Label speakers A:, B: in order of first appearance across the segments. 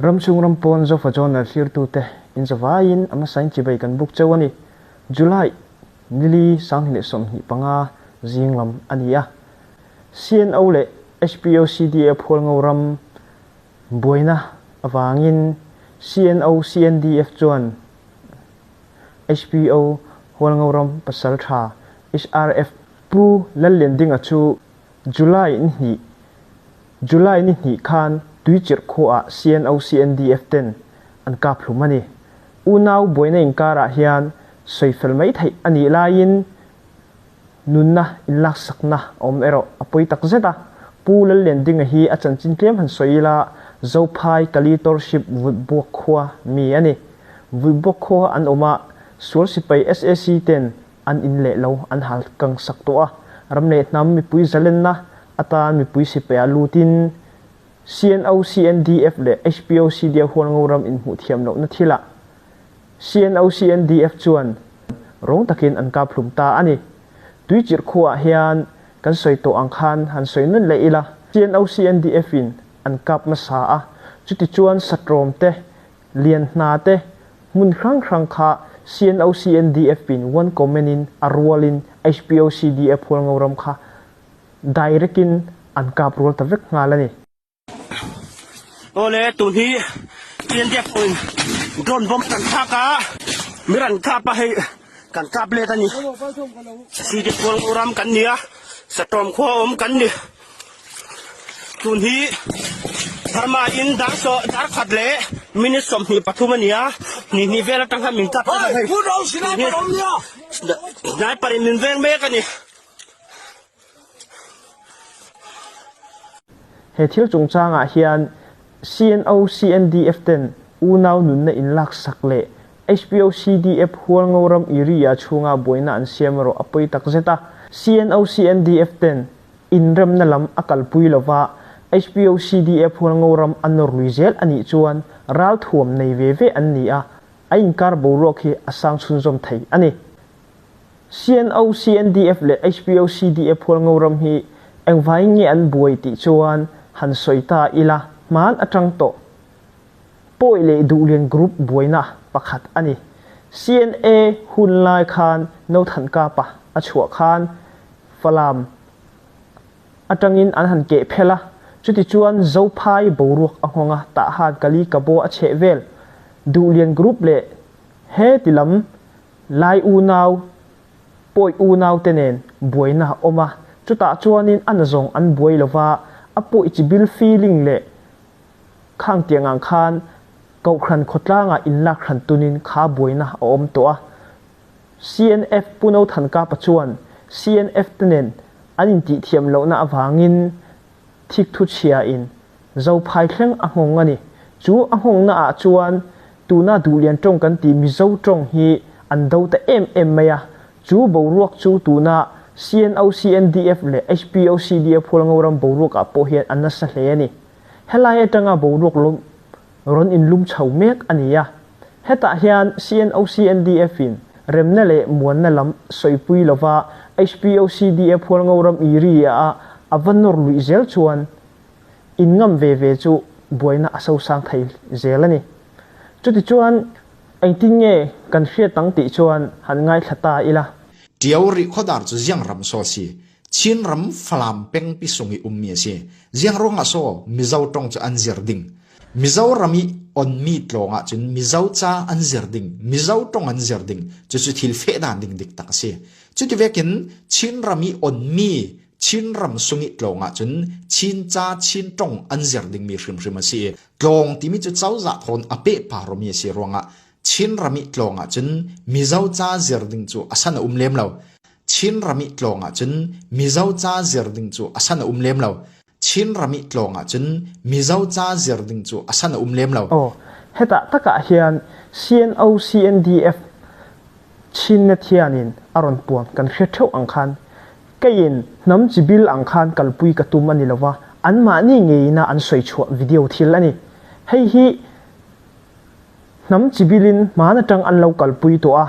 A: Ramchung rampawn Zofa Journal thlirtute in zavaiin a hmasain chibai kan buk cheu a ni. July nili 2025 zinglam a ni a. CNO leh HPOCDA Phualngo ram buaina avangin CNO CNDF chuan HPO Hualngo ram pasaltha HRF Pu Lalliandinga chu July ni hnih July ni hnih khan Tuichirh khuaah CNO CNDF ten an kap hlum a ni. Unau buaina inkarah hian sawifel mai theih a nih laiin nunna inlaksakna a awm erawh a pawi tak zet a. Pu Lalliandinga hi a chanchin tlem han sawi ila Zophai Kalitorship Vulhbuak khua mi a ni. Vulhbuak khua an awm a, sual sipai sac ten an in leh lo an hal kang sak tawh a, ram leh hnam mipui zalenna atan mipui sipai ah lutin CNO, CNDF leh HPO CDA Hualngo ram inhmuh thiam lohna thilah CNO, CNDF chuan rawng takin an kap hlum ta a ni. Tuichirh khuaah hian kan sawi tawh ang khan han sawi nun leh ila, CNO, CNDF in an kap hmasa a, chutichuan Satrawm te Lian hna te hmun hrang hrang kha CNO CNDF in one comment in a rual in HPO CDF Hualngo ram kha direct in an kap rual ta vek nghal a ni.
B: Awle tun hi CNDF pawh in drone bomb kan thlak a, mi ran kap a hei kan kap let a ni. CDF Hualngo ram kan ni a, Satawm khua awm kan ni. Tun hi Burma in dar saw dar khat leh minute 23 a ni a, hnih hnih vel atang khan min kap ta hei. Sniper in min veng mek a ni.
A: He thil chungchangah hian CNO CNDF ten unau nunna inlaksak leh HPO CDF Hualngo ram area chhunga buaina an siam erawh a pawi takzet a, CNO CNDF ten inremna lam a kalpui lova, HPO CDF Hualngo ram a nawr lui zel a nih chuan ralthuam nei ve ve an ni a, a inkar boruak hi a sang chhunzawm thei a ni. CNO CNDF leh HPO CDF Hualngo ram hi engvangin nge an buai tih chuan han sawi ta ila hman atang tawh. Pawi leh Duhlian Group buaina pakhat a ni. CNA hun lai khan Nothankapa a chhuah khan Falam atangin an han keh phel a, chutichuan Zophai boruak a nghawng a, tah han Kali Kabo a chheh vel. Duhlian Group leh he ti lam Lai unau, Pawi unau te nen buaina a awm a, chutah chuanin a nazawng an buai lova, a pawi chibil feeling leh Khang tiang ang khan Kohhran khawtlangah inlak hran tunin kha buaina a awm tawh a. CNF Pu No Than Kapa chuan CNF te nen an intihthiam lohna avangin thikthu chhiain Zophai thleng a nghawng a ni. Chu a nghawngna ah chuan tuna Duhlian tawng kan tih Mizo tawng hi an do ta em em mai a. Chu boruak chu tuna CNO, CNDF leh HPO, CDF Hualngoram boruak ah pawh hian a nasa hle a ni. Helai atanga boruak lawm rawn inlum chho mek a ni a. Hetah hian CNO, CNDF in remna leh muanna lam sawipui lova HPO, CDF Hualngoram iri a a va nawr luih zel chuan in ngam ve ve chu buaina a sosang thei zel a ni. Chutichuan engtin nge kan hriat ang tih chuan han ngaithla ta ila.
C: Ṭio Rihkhawdar cu Ziangram saw a si. Chinram Falam peng pisung i ummi a si. Ziangruang ah saw Mizo ṭong cu an zir ding. Mizoram i onmi tlawng ahcun Mizo ca an zir ding, Mizo ṭong an zir ding. Cucu thil feh dan ding dik tak a si. Cuti vekin Chinram i onmi Chinram sung i tlawng ahcun Chin ca, Chin ṭong an zir dingmi hrimhrim a si i tlawng timi cu cozah thawn a pehparomi a si ruangah Chinram i tlawng ahcun Mizo ca zir ding cu a san a um lem lo. Chinram i tlawng ahcun Mizo ca zir ding cu a san a um lem lo. Chinram i tlawng ahcun Mizo ca zir ding cu a san a um lem lo.
A: Aw, hetah takah hian CNO CNDF Chinnet hian in a rawn puan kan hre theuh ang khan keiin hnam chibil ang khan kalpui ka tum a ni lova, anmahni ngeiin a an sawi chhuah video thil a ni. Hei hi hnam chibilin hman atang an lo kalpui tawh a,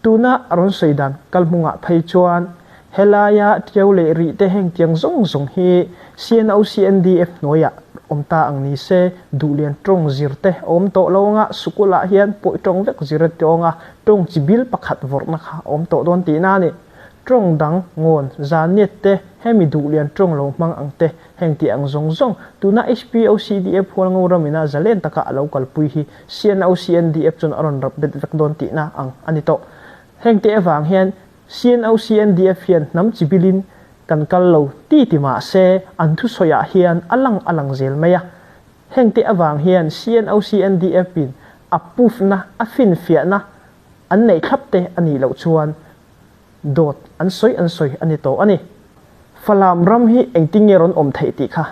A: tuna a rawn sawi dan kalhmungah phei chuan helaia Tiau leh Rih te heng tiang zawng zawng hi CNO CNDF hnuaiah. awm ta ang ni se, Duhlian tawng zir te a awm tawh lo anga, sikul ah hian pawi tawng vek zir a ti awng a, tawng chi bil pakhat vawrhna kha a awm tawh dawn tihna a ni. Tawng dang, ngawn, zaniat te, hemi Duhlian tawng lo hmang ang te, heng tih ang zawng zawng, tuna HPOCDF Hualngo ramina zalen taka a lo kalpui hi CNOCNDF chuan a rawn rap bet vek dawn tihna ang a ni tawh. Heng te avang hian CNOCNDF hian hnam chi bilin kan kal lo ti ti mah se an thusawiah hian a lang a lang zel mai a. Heng te avang hian CNOCNDF in a pufna, a finfiahna an neih thlap te a nih loh chuan dawt an sawi an sawi a ni tawh a ni. Falam ram hi engtin nge rawn awm theih tih kha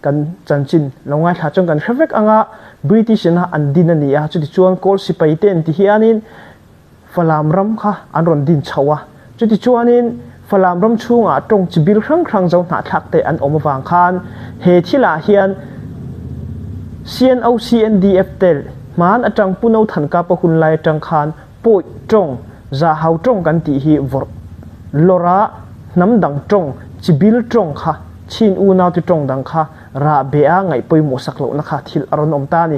A: kan chanchin lo ngaithla chuan kan hre vek ang a, British ina an din a ni a, chutichuan Kawl sipai te an ti hianin Falam ram kha an rawn din chho a, chutichuanin Falam ram chhungah tawng chi bil hrang hrang zo hnahthlak te an awm avang khan he thilah hian CNOCNDF te hman atang Puno Thankapa hun lai atang khan Pawi tawng, Zahau tawng kan tih hi vawrh lawrh a, hnam dang tawng, chibil tawng kha, Chin unaute tawng dang kha rah beh a ngaih pawimawh sak lohna kha thil a rawn awm ta a ni.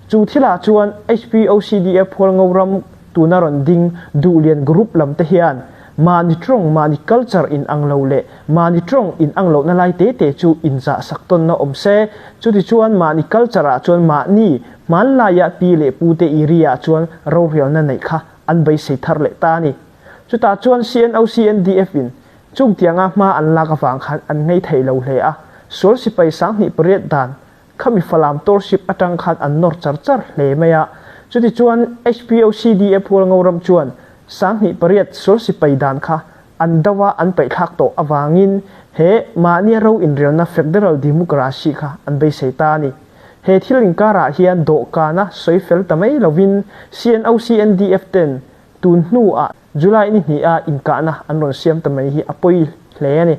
A: Chu thilah chuan HPOCDF Hualngo ram tuna rawn ding Duhlian group lam te hian mahni tawng, mahni culture in ang lo leh mahni tawng in ang lohna lai te te chu inzah sak tawnna awm se, chutichuan mahni culture ah chuan mahni Hmanlaiah pi leh pute iri-ah chuan rorelna neih kha an beisei thar leh ta a ni. Chutah chuan CNOCNDF-in chung tianga hma an lak avang khan an ngei thei lo hle a, sual sipai 8008 dan khami Falam Township atang khan an nawr char char hle mai a. Chutichuan HPOCDF Hualngoram chuan 8008 sual sipai dan kha an do a an paihthlak tawh avangin he mahnia ro inrelna Federal Democracy kha an beisei ta a ni. He thil inkarah hian dawhkana sawi fel ta mai lovin CNOCNDF ten tun hnuah July ni hniha inkahna an rawn siam ta mai hi a pawi hle a ni.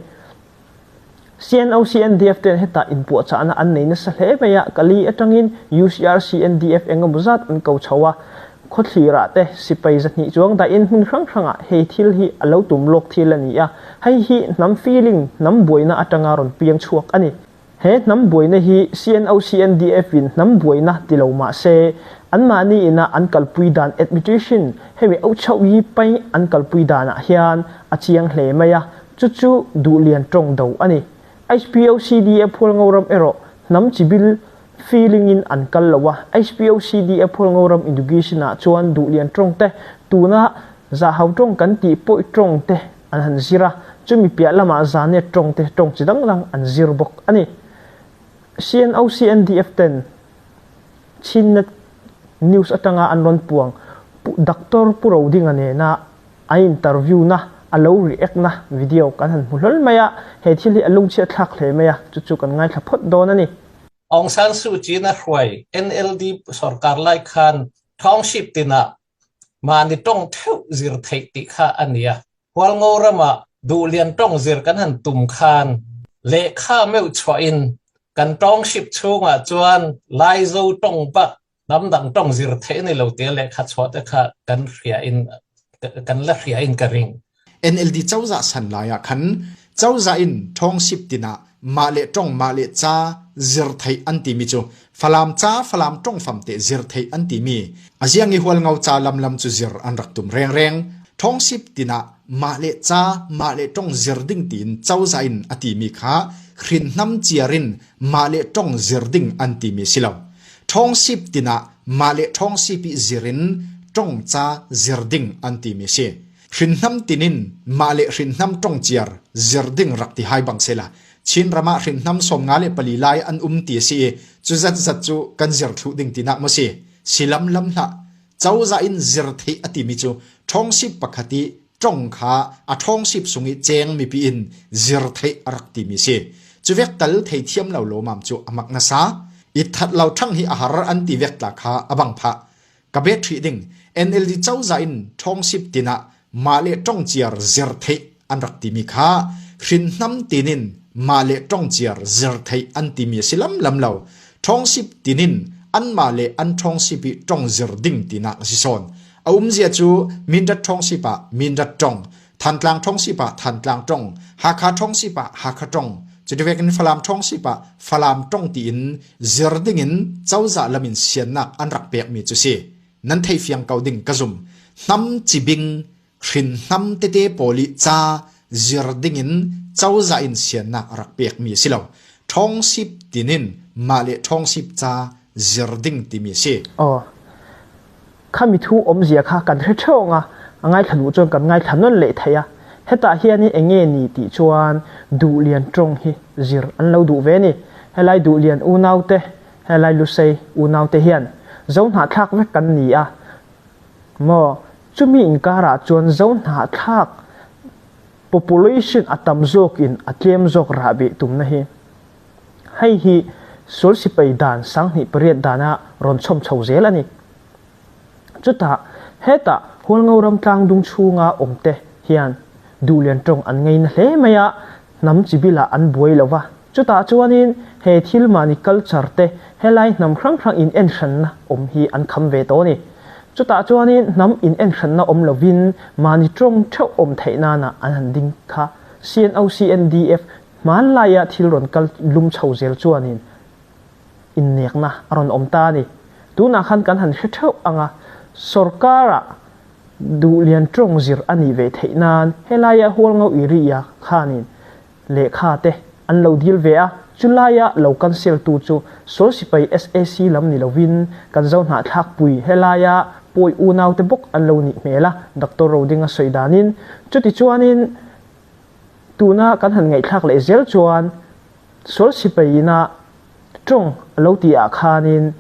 A: CNOCNDF ten hetah inpuahchahna an nei nasa hle mai a, Kali atangin UCRCNDF engemaw zat an ko chho a, khawthlirah te sipai 200 chuang dahin hmun hrang hrangah hei thil hi a lo tum lawk thil a ni a, hei hi hnam feeling, hnam buaina atanga rawn piang chhuak a ni. He hnam buaina hi CNOCNDF in hnam buaina ti lo mah se, anmahni ina an kalpui dan administration hemi auchhoh yi pai an kalpui danah hian a chiang hle mai a, chu chu duhlian tawng do a ni. HPOCDF Hualngoram erawh hnam chibil feeling in an kal lo a, HPOCDF Hualngoram Education ah chuan duhlian tawng te, tuna zahau tawng kan tih pawih tawng te an han zir a, chumi piah lamah Zanet tawng te tawng chi dang dang an zir bawk a ni. CNOCNDF ten Chinnet News atanga an rawn puang Pu Doctor Pu Rodinga nena an interview na a lo react na video kan han hmu hlawl mai a, he thil hi a lungchhiat thlak hle mai a, chu chu kan ngaithla phawt dawn a ni.
D: Aung San Suu Kyi na hruai NLD sorkar lai khan township tinah Mahni tawng theuh zir theih tih kha a ni a. Hualngo ramah duhlian tawng zir kan han tum khan lehkha meuh chhuahin kan township chhungah chuan Laizo tawng bak hnam dang tawng zir theih a ni lo tia lehkha chhuah te kha kan hria in kan la hria in ka ring.
C: NLD cozah san lai ah khan cozah in ṭhawngsip tin ah mah le ṭong mah le ca zir theih an timi cu Falam ca Falam ṭongfam te zir theih an timi a ziang i Hualngo ca lamlam cu zir an rak tum rengreng. Ṭhawngsip tin ah mah le ca mah le ṭong zir ding tiin cozah in a timi kha hrinhnam ciar in mah le ṭong zir ding an timi si lo. Ṭhawngsip tin ah mah le ṭhawngsip i zir in ṭong ca zir ding an timi si. Hrinhnam tinin mah le hrinhnam ṭongciar zir ding rak ti hai bang sela Chin ram ah hrinhnam 54 lai an um ti a si i cu zatzat cu kan zir thlu ding tinak maw si? Si lamlam hlah. Cozah in zir theih a timi cu ṭhawngsip pakhat i ṭong kha a ṭhawngsip sung i cheng mipi in zir theih a rak timi si. Cu vek tal theithiam lo lawmam cu a mak nasa. I that lo ṭhang hi a har an ti vek tla kha a bang phah. Ka bet hrih ding NLD cozah in ṭhawngsip tin ah mah le ṭongciar zir theih an rak timi kha hrinhnam tin in mah le ṭongciar zir theih an timi a si lamlam lo. Ṭhawngsip tin in anmah le an ṭhawngsip i ṭong zir ding tinak a si sawn. A umzia cu Mindat ṭhawngsip ah Mindat ṭong, Thantlang ṭhawngsip ah Thantlang ṭong, Hakha ṭhawngsip ah Hakha ṭong. Cutivekin Falam ṭhawngsip ah Falam ṭong tiin zir dingin cozah lam in siannak an rak pekmi cu si. Nan theifiang ko ding ka zum. Hnam cibing hrin hnam tete pawl i ca zir dingin cozah in siannak a rak pekmi a si lo. Ṭhawngsip tinin mah le ṭhawngsip ca zir ding timi a si.
A: Aw. Khami thu awmzia kha kan hre ṭheu a, a ngaithla duh chuan kan ngaithla nawn leh thei a. Hetah hian eng nge ni tih chuan Duhlian ṭawng hi zir an lo duh ve ni. Helai Duhlian unaute, helai Lusei unaute hian Zohnahthlak vek kan ni a maw? Chumi inkarah chuan Zohnahthlak population a tam zawkin a tlem zawk rahbeh tumna hi Hei hi sual sipai dan 28 dana rawn chhawm chho zel a ni. Chutah, hetah Hualngoram tlangdung chhunga awmte hian Duhlian tawng an ngaina hle mai a, hnam chi bilah an buai lo va. Chutah chuanin he thil mahni culture te helai hnam hrang hrang in enhranna awm hi an kham ve tawh a ni. Chutah chuanin hnam in enhranna awm lovin mahni tawng theuh awm theih nana an han ding kha CNOCNDF Hmanlaia thil rawn kal lum chho zel chuanin innekna a rawn awm ta a ni. Tunah khan kan han hre theuh ang a, sorkara duhlian tawng zir a nih ve theih nan helaia Hualngo area khanin lehkha te an lo dil ve a, chulaia lo cancel tu chu Sawl Sipai SAC lam ni lovin kan zo hnahthlakpui helaia pawi unaute bawk an lo nih hmel a, Doctor Rodinga sawi danin. Chutichuanin Tuna kan han ngaihthlak leh zel chuan sual sipai ina tawng a lo tih ah khanin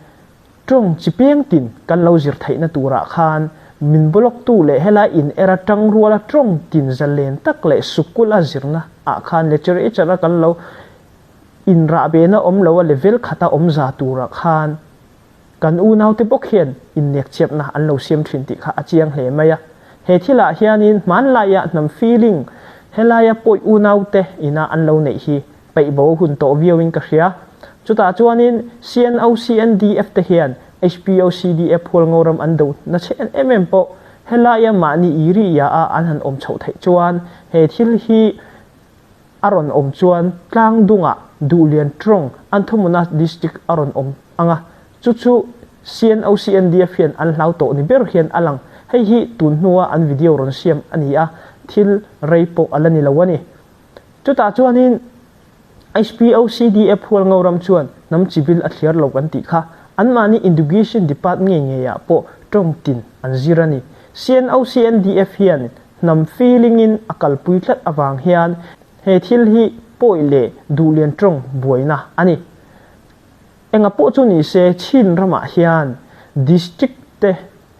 A: tawng chi piang tin kan lo zir theihna turah khan min block tu leh helai in era tang ruala tawng tin zalen tak leh sukul a zirna ah khan literature a kan lo inrahbehna awm lo a level khata awm za turah khan Kan unaute bawk hian innekchhiatna an lo siam thin tih kha a chiang hle mai a. He thilah hianin hmanlaia hnam feeling helaia pawi unaute ina an lo neih hi peih bo hun tawh viauin ka hria. Chutah chuanin CNOCNDF te hian HPOCDF Hualngoram an do na che em em pawh helaia mahni iri ia a an han awm chhoh theih chuan he thil hi a rawn awm chuan tlangdungah Duhlian Trawng Anthomona District a rawn awm ang a, chu chu CNOCNDF hian an hlau tawh ni ber hian a lang. Hei hi tun hnua an video rawn siam a ni a, thil rei pawh a la ni lo a ni. Chutah chuanin HPOCDF Hualngo ram chuan hnam chibil a thliar lo kan tih kha anmahni Inducation Depart ngei ngeiah pawh tawng tin an zir a ni. CNOCNDF hian Hnam feeling-in a kalpui tlat avang hian he thil hi pawi leh duhlian tawng buaina a ni. Enga pawh chu ni se Chin ramah hian district te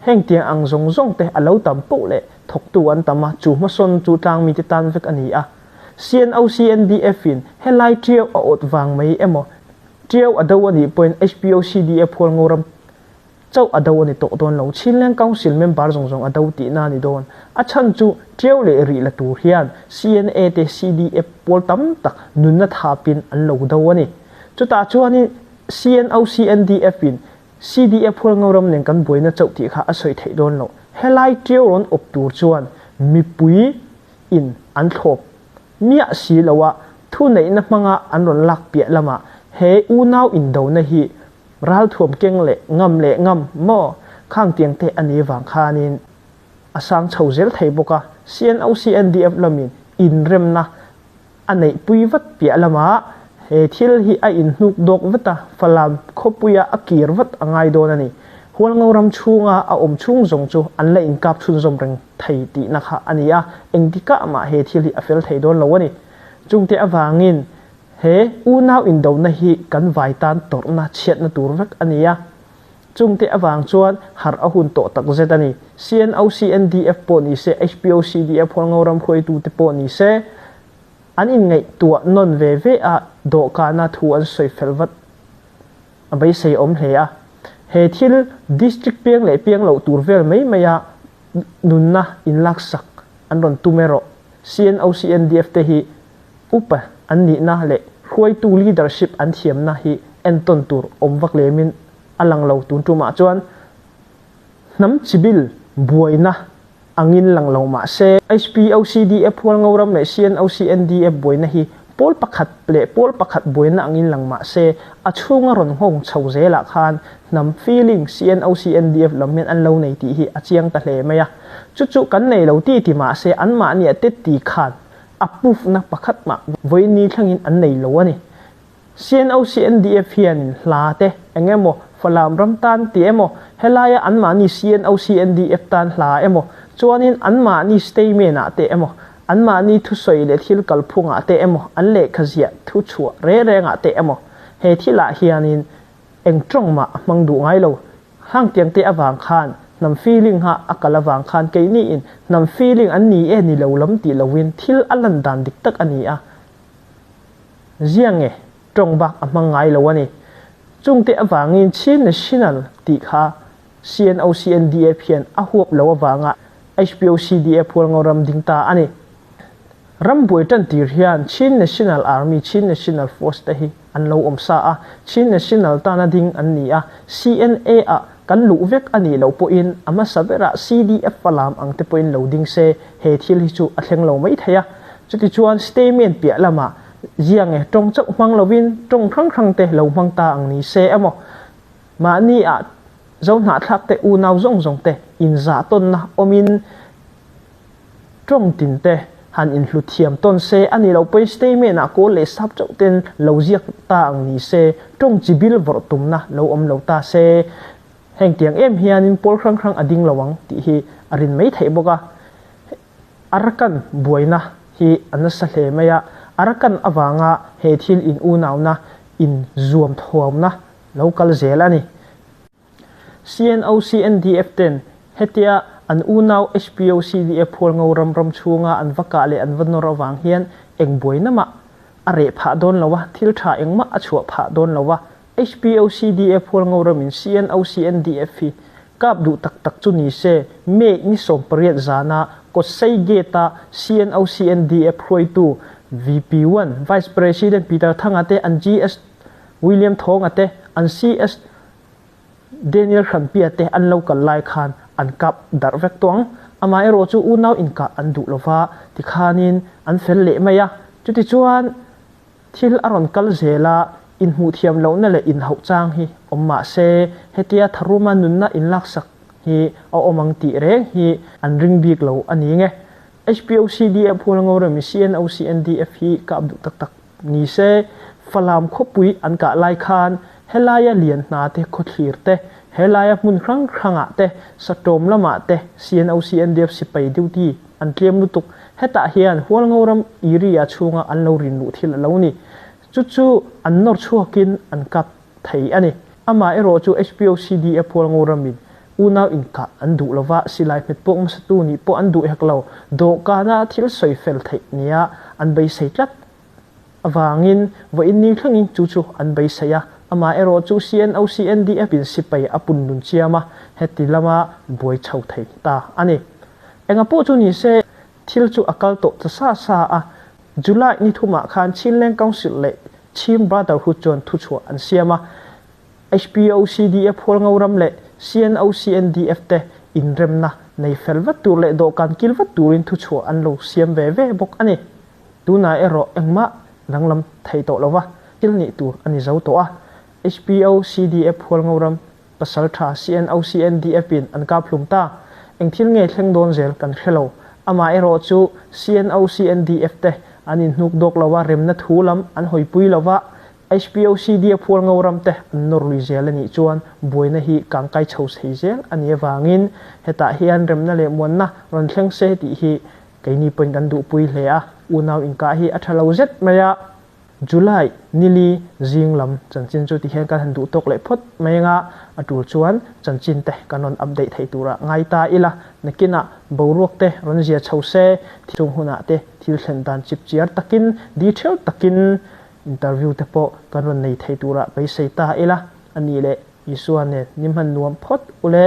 A: hengtiang ang zawng zawng te a lo tam poh leh thawktu an tam a, chu hmasawn chu tlangmite tan vek a ni a. CNOCNDF-in helai tiau a awt vang mai emaw tiau a do a nih pawhin HPOCDF Hualngoram Chauh a do a ni tawh dawn lo. Chinleng Council member zawng zawng a do tihna a ni dawn. A chhan chu Tiau leh rih la tur hian CNA te CDF pawl tam tak nunna thapin an lo do a ni. Chutah chuanin CNO CNDF in CDF Hualngoram nen kan buaina chauh tih kha a sawi theih dawn loh. Helai Tiau rawn awp tur chuan mipui in an thlawp miah si lo a, thuneihna hmanga an rawn lak piah lamah he unau indona hi Ralthuam keng leh ngam leh ngam maw khang tiang te a ni vang khanin a sang chho zel thei bawk a, CNOCNDF lamin inremna a neihpui vat piah lamah he thil hi a inhnuk dawk vat a, Falam khawpuia a kir vat a ngai dawn a ni. Hualngo ram chhunga a awm chhung zawng chu an la inkap chhunzawm reng thei tihna kha a ni a, engtikah mah he thil hi a fel thei dawn lo a ni. Chungte avangin He unau indona hi kan vai tan tawrhna chhiatna tur vek a ni a, chungte avang chuan harh a hun tawh tak zet a ni. CNOCNDF pawh ni se, HPOCDF Hualngo ram hruaitute pawh ni se, an inngaihtuah nawn ve ve a, dawhkana thu an sawi fel vat a beisei awm hle a. He thil district piang leh piang loh tur vel mai maia nunna inlaksak an rawn tum erawh CNOCNDF te hi Upa an nihna leh hruaitu leadership an thiamna hi entawn tur awm vak lemin a lang lo tun tumah chuan hnam chibil buaina angin lang lo mah se HPOCDF Hualngoram leh CNOCNDF buaina hi Pawl pakhat leh pawl pakhat buaina angin lang mah se, a chhunga rawn nghawng chho zelah khan hnam feeling CNO-CNDF lam hian an lo nei tih hi a chiang ta hle mai a. Chu chu kan nei lo ti ti mah se anmahni a tet ti khan a pufna pakhat mah vawiin thlengin an nei lo a ni. CNO-CNDF hianin hla te eng emaw Falam ram tan ti emaw helaia anmahni CNO-CNDF tan hla emaw chuanin anmahni statement ah te emaw anmahni thusawi leh thil kalphungah te emaw an lehkha ziah thu chhuah reng rengah te emaw he thilah hianin eng tawng mah a hmang duh ngai lo. Hangtiang te avang khan hnam feeling ha a kal avang khan keiniin hnam feeling an ni e ni lo lam tih loin thil a lan dan dik tak a ni a. Ziang e, tawng bak a hmang ngai lo a ni. Chungte avangin Chin National tih kha CNOCNDF hian a huap lo avanga HPOCDF Hualngo ram ding ta a ni. Ram buai tan tir hian Chin National Army, Chin National Force te hi an lo awm sa a, Chin National tana ding an ni a, CNA ah kan luh vek a nih loh pawhin a hmasa berah CDF Falam ang te pawhin lo ding se he thil hi chu a thleng lo mai thei a. Chutichuan statement piah lamah ziang e tawng chauh hmang lovin tawng hrang hrang te lo hmang ta ang ni se emaw mahni ah zo hnahthlak te unau zawng zawng te inzah tawnna awmin tawng tin te han inhlut thiam tawn se a ni lo pawhin statement ah kawl leh sap chauh ten lo ziak ta ang ni se tawng chi bil vawrh tumna lo awm lo ta se heng tiang em hianin pawl hrang hrang a ding lo ang tih hi a rin mai theih bawk a. Arakan buaina hi a nasa hle mai a, Arakan avanga he thil in unauna in zuam thuamna lo kal zel a ni. CNOCNDF ten hetia an unau HPOCDF Hualngo ram ram chhunga an va kah leh an va nawr avang hian eng buaina mah a reh phah dawn lo a, thil tha engmah a chhuah phah dawn lo a, HPOCDF Hualngo ramin CNOCNDF hi kap duh tak tak chu ni se, May ni 18 zana Kawtsei Gate-a CNOCNDF hruaitu VP1 Vice President Peter Thanga te, an GS William Thawnga te, an CS Daniel Hranpia te an lo kal lai khan an kap darh vek tawh ang. Amaherawh chu unau inkah an duh lova tikhanin an fel leh mai a. Chutichuan Thil a rawn kal zel a, inhmuh thiam lohna leh inhauh chang hi awm mah se, hetia tharuma nunna inlaksak hi a awm ang tih reng hi an ring bik lo a ni nge. HPOCDF Hualngo rem CNOCNDF hi kap duh tak tak ni se, Falam khawpui an kah lai khan helaia lian hna te khawthlir te, helaia hmun hrang hrangah te, satawm lamah te CNOCNDF sipai duty an tlem lutuk. Hetah hian Hualngo ram area chhunga an lo rin luh thil a lo ni. Chu chu an nawr chhuakin an kap thei a ni. Amah erawh chu HPOCDF Hualngo ramin unau inkah an duh lova, silai hmet pawk hmasatu nih pawh an duh hek lo. Dawhkana thil sawi fel theih nia an beisei tlat avangin vawiin ni thlengin chu chu an beisei a. Amah erawh chu CNOCNDF in sipai a pun nun chiam a, heti lama buai chho thei ta a ni. Enga pawh chu ni se, thil chu a kal tawh ta sa sa a. July ni thumah khan Chinleng Council leh Chin Brotherhood chuan thuchhuah an siam a. HPOCDF Hualngo ram leh CNOCNDF te inremna nei fel vat tur leh dawhkan kil vat turin thuchhuah an lo siam ve ve bawk a ni. Tunah erawh engmah danglam thei tawh lova thil nih tur a ni zo tawh a. HPOCDF Hualngo ram Pasal tha CNOCNDF in an kap hlum ta. Eng thil nge thleng dawn zel kan hre lo. Amah erawh chu CNOCNDF te an inhnuk dawk lo a, remna thu lam an hawipui lo va, HPOCDF Hualngo ram te an nawr lui zel a nih chuan buaina hi kangkai chho thei zel a nih avangin hetah hian remna leh muanna rawn thleng se tih hi keini pawhin kan duhpui hle a, unau inkah hi a tha lo zet mai a. July nili zing lam chanchin chu tihian kan han duh tawk leh phawt mai anga a tul chuan chanchin te kan rawn update thei turah ngai ta ila, nakinah boruak te rawn zia chho se, chung hunah te thil thlen dan chip chiar takin detail takin interview te pawh kan rawn nei thei turah beisei ta ila, a nih leh Isua nen ni hman nuam phawt ule.